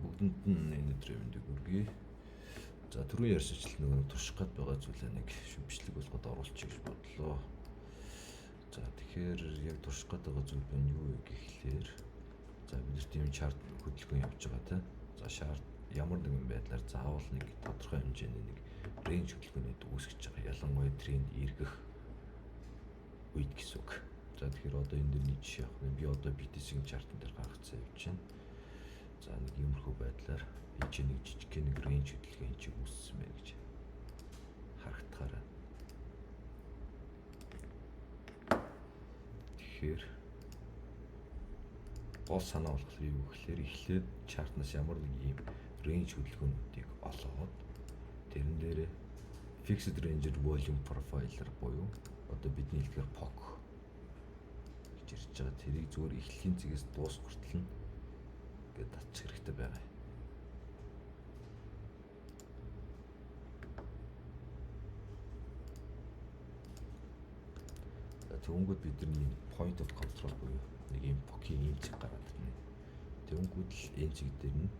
Бүгдэнд нь энэ өдрийн мэндийг хүргэе. За, түрүүн ярьсанчлал нөгөө нэг турших гээд байгаа зүйлээ нэг шүмжлэг болгоод оруулчих гэж бодлоо. За, тэгэхээр яг турших гээд байгаа зүйл байна юу вэ гэхлээр, за, бид нарт ийм chart хөдөлгөөн явж байгаа, тийм. За, chart ямар нэгэн байдлаар заавал нэг тодорхой хэмжээний нэг range хөдөлгөөнүүд үүсгэж байгаа. Ялангуяа тренд эргэх үед гэсэн үг. За, тэгэхээр одоо энэ дэр нэг жишээ авах нь би одоо BTC-ийн chart-ан дээр гаргацсан явж байна. За, нэг иймэрхүү байдлаар энэ чинь нэг жижиг нэг range хөдөлгөөн чиг үүссэн байна гэж харагдахаар байна. Тэгэхээр гол санаа болохоор юу гэхлээр, эхлээд chart-наас ямар нэг ийм range хөдөлгөөнүүдийг олоод, тэрэн дээрээ fixed range volume profile буюу одоо бидний хэлдгээр POC гэж ирж байгаа. Тэрийг зүгээр эхлэлийн цэгээс дуус хүртэл нь ингээд татчих хэрэгтэй байгаа юм. За, тэгэнгүүт бидний point of control буюу нэг юм POC-ийн ийм цэг гараад ирнэ. Тэгэнгүүт л энэ цэг дээр нь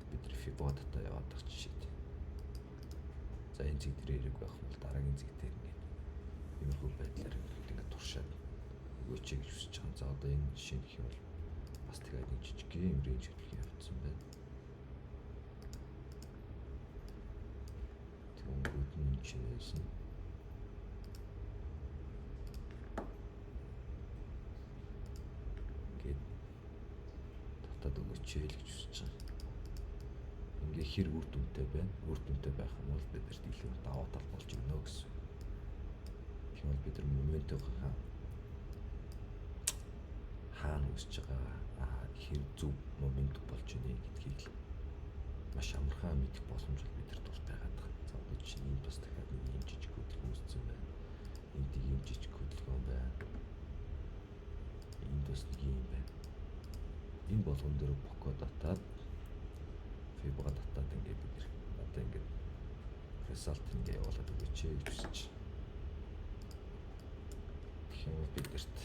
бид нар Fibo дата яваад байх жишээ. За, энэ цэг дээр эрэг байх юм бол дараагийн цэг дээр ингээд иймэрхүү байдлаар ингээд туршаад өгөөч гэж хүсэж байгаа. За, одоо энэ жишээ гэх юм бол бас тэгээд нэг жижиг юм range хөдөлгөөн явуулсан байна. Тэгэнгүүт нь энэ чинээс нь ингээд татаад өгөөч л гэж хүсэж байгаа. Ингээ хэр үр дүнтэй байна. Үр дүнтэй байх юм бол бидэрт илүү давуу тал болж өгнө гэсэн. Тэгэх юм бол бид нар momentum хаана үүсэж байгаа, хэр зөв момент болж байна гэдгийг л маш амархан мэдэх боломж бол бидэрт бол байгаад байгаа. За, одоо жишээ нь энд бас дахиад нэг ийм жижиг хөдөлгөөн үүссэн байна. Энд нэг ийм жижиг хөдөлгөөн байна. Энд бас нэг ийм байна. Энэ болгон дээр POC-оо татаад, Fibo-га татаад, ингээд бид нар одоо ингээд result ингээ явуулаад өгөөч гэж хүсэж. Тэгэх юм бол бидэрт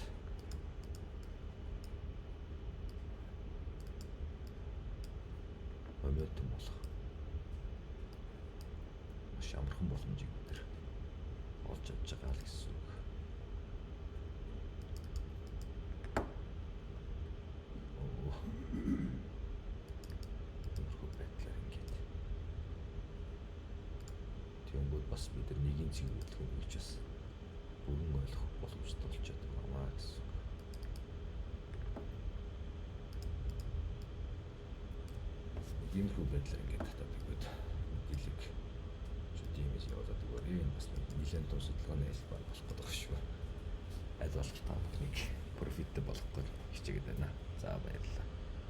momentum болох маш амархан боломжийг бид нар олж авч байгаа л гэсэн үг. Оо. Иймэрхүү байдлаар ингээд. Тэгэнгүүт бас бид нар нэгийн цэг хөдөлгөөн гэж бас бүрэн ойлгох боломжтой болчиход байгаа гэсэн үг. Иймэрхүү байдлаар ингээд татаад өгөөд мэдээлэг шууд иймээс явуулаад өгөөрэй. Энэ бас нэг нэлээд том судалгааны хэлбэр болох гэдэг шүү. Аль болох та бүхнийг profit тэй болох гэж хичээгээд байна. За, баярлалаа.